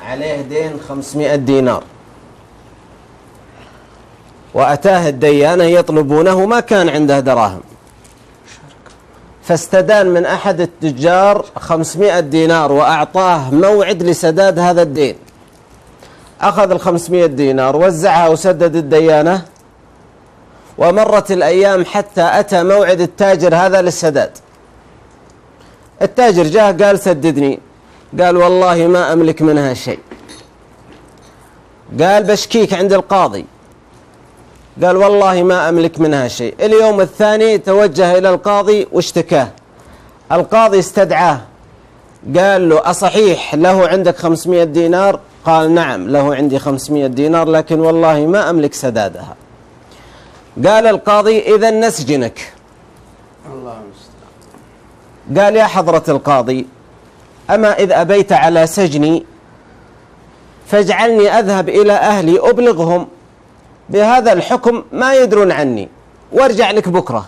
عليه دين 500 دينار، وأتاه الديانة يطلبونه، ما كان عنده دراهم، فاستدان من أحد التجار 500 دينار وأعطاه موعد لسداد هذا الدين. أخذ 500 دينار وزعها وسدد الديانة، ومرت الأيام حتى أتى موعد التاجر هذا للسداد. التاجر جاء قال سددني، قال والله ما أملك منها شيء. قال بشكيك عند القاضي، قال والله ما أملك منها شيء. اليوم الثاني توجه إلى القاضي واشتكاه. القاضي استدعاه، قال له أصحيح له عندك 500 دينار؟ قال نعم له عندي 500 دينار، لكن والله ما أملك سدادها. قال القاضي إذا نسجنك. قال يا حضرة القاضي، أما إذ أبيت على سجني فاجعلني أذهب إلى أهلي أبلغهم بهذا الحكم ما يدرون عني، وارجع لك بكرة.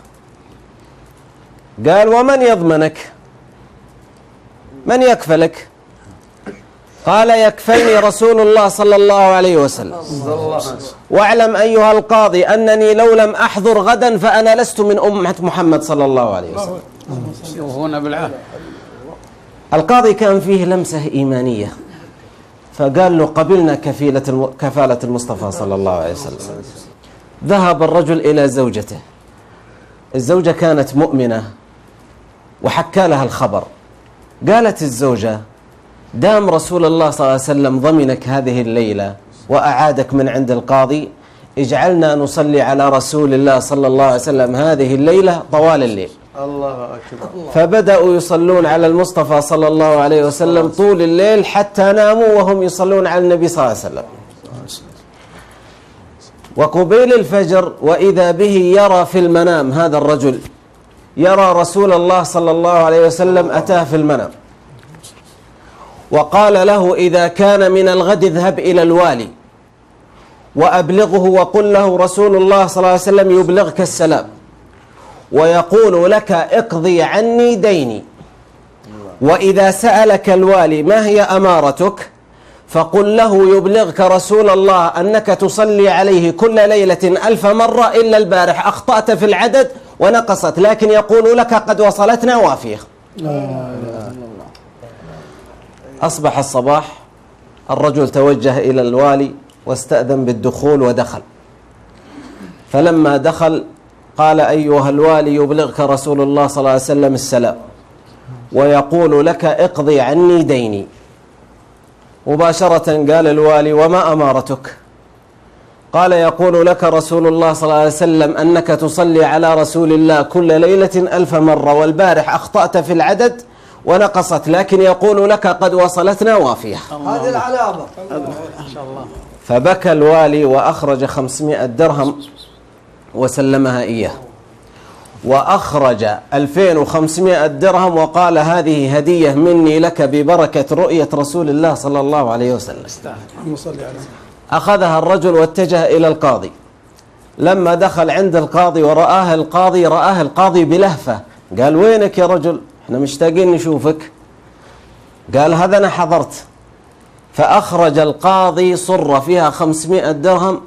قال ومن يضمنك؟ من يكفلك؟ قال يكفلني رسول الله صلى الله عليه وسلم. واعلم أيها القاضي أنني لو لم أحضر غدا فأنا لست من أمة محمد صلى الله عليه وسلم. القاضي كان فيه لمسة إيمانية، فقال له قبلنا كفالة المصطفى صلى الله عليه وسلم. ذهب الرجل إلى زوجته، الزوجة كانت مؤمنة، وحكى لها الخبر. قالت الزوجة دام رسول الله صلى الله عليه وسلم ضمنك هذه الليلة وأعادك من عند القاضي، اجعلنا نصلي على رسول الله صلى الله عليه وسلم هذه الليلة طوال الليل. الله أكبر. فبدأوا يصلون على المصطفى صلى الله عليه وسلم طول الليل حتى ناموا وهم يصلون على النبي صلى الله عليه وسلم. وقبيل الفجر وإذا به يرى في المنام، هذا الرجل يرى رسول الله صلى الله عليه وسلم أتاه في المنام وقال له إذا كان من الغد اذهب إلى الوالي وأبلغه وقل له رسول الله صلى الله عليه وسلم يبلغك السلام ويقول لك اقضي عني ديني، وإذا سألك الوالي ما هي أمارتك فقل له يبلغك رسول الله أنك تصلي عليه كل ليلة 1000 مرة إلا البارح أخطأت في العدد ونقصت، لكن يقول لك قد وصلتنا وافية. أصبح الصباح، الرجل توجه إلى الوالي واستأذن بالدخول ودخل. فلما دخل قال أيها الوالي يبلغك رسول الله صلى الله عليه وسلم السلام ويقول لك اقضي عني ديني. مباشرة قال الوالي وما أمارتك؟ قال يقول لك رسول الله صلى الله عليه وسلم أنك تصلي على رسول الله كل ليلة 1000 مرة والبارح أخطأت في العدد ونقصت، لكن يقول لك قد وصلتنا وافية. هذه العلامة. فبكى الوالي وأخرج 500 درهم وسلمها إياه، وأخرج 2500 درهم وقال هذه هدية مني لك ببركة رؤية رسول الله صلى الله عليه وسلم. أخذها الرجل واتجه إلى القاضي. لما دخل عند القاضي ورآه القاضي، رآه القاضي بلهفة، قال وينك يا رجل؟ احنا مشتاقين نشوفك. قال هذا أنا حضرت. فأخرج القاضي صرة فيها 500 درهم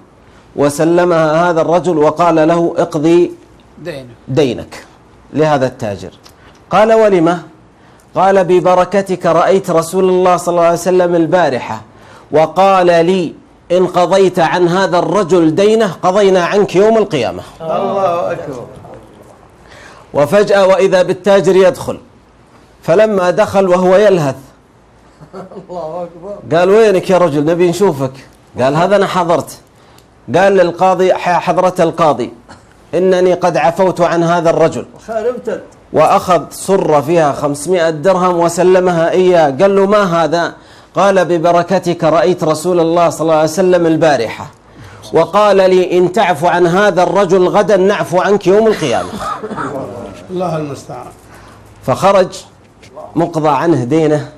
وسلمها هذا الرجل وقال له اقضي دينك لهذا التاجر. قال ولما؟ قال ببركتك رأيت رسول الله صلى الله عليه وسلم البارحة وقال لي إن قضيت عن هذا الرجل دينه قضينا عنك يوم القيامة. الله أكبر. وفجأة وإذا بالتاجر يدخل. فلما دخل وهو يلهث الله أكبر. قال وينك يا رجل نبي نشوفك؟ قال هذا أنا حضرت. قال للقاضي حضرة القاضي إنني قد عفوت عن هذا الرجل، وأخذ صرة فيها 500 درهم وسلمها إياه. قال له ما هذا؟ قال ببركتك رأيت رسول الله صلى الله عليه وسلم البارحة وقال لي إن تعفو عن هذا الرجل غدا نعفو عنك يوم القيامة. الله المستعان. فخرج مقضى عنه دينه،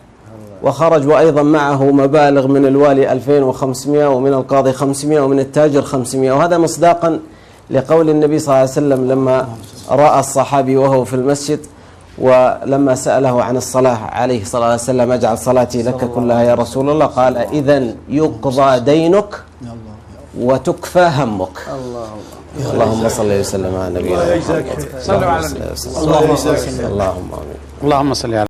وخرج وأيضا معه مبالغ من الوالي 2500 ومن القاضي 500 ومن التاجر 500. وهذا مصداقا لقول النبي صلى الله عليه وسلم لما رأى الصحابي وهو في المسجد ولما سأله عن الصلاة عليه الصلاة والسلام أجعل صلاتي لك كلها يا رسول الله، قال إذن يقضى دينك وتكفى همك. اللهم صل وسلم على نبينا محمد. صلوا على النبي. اللهم آمين. اللهم صل على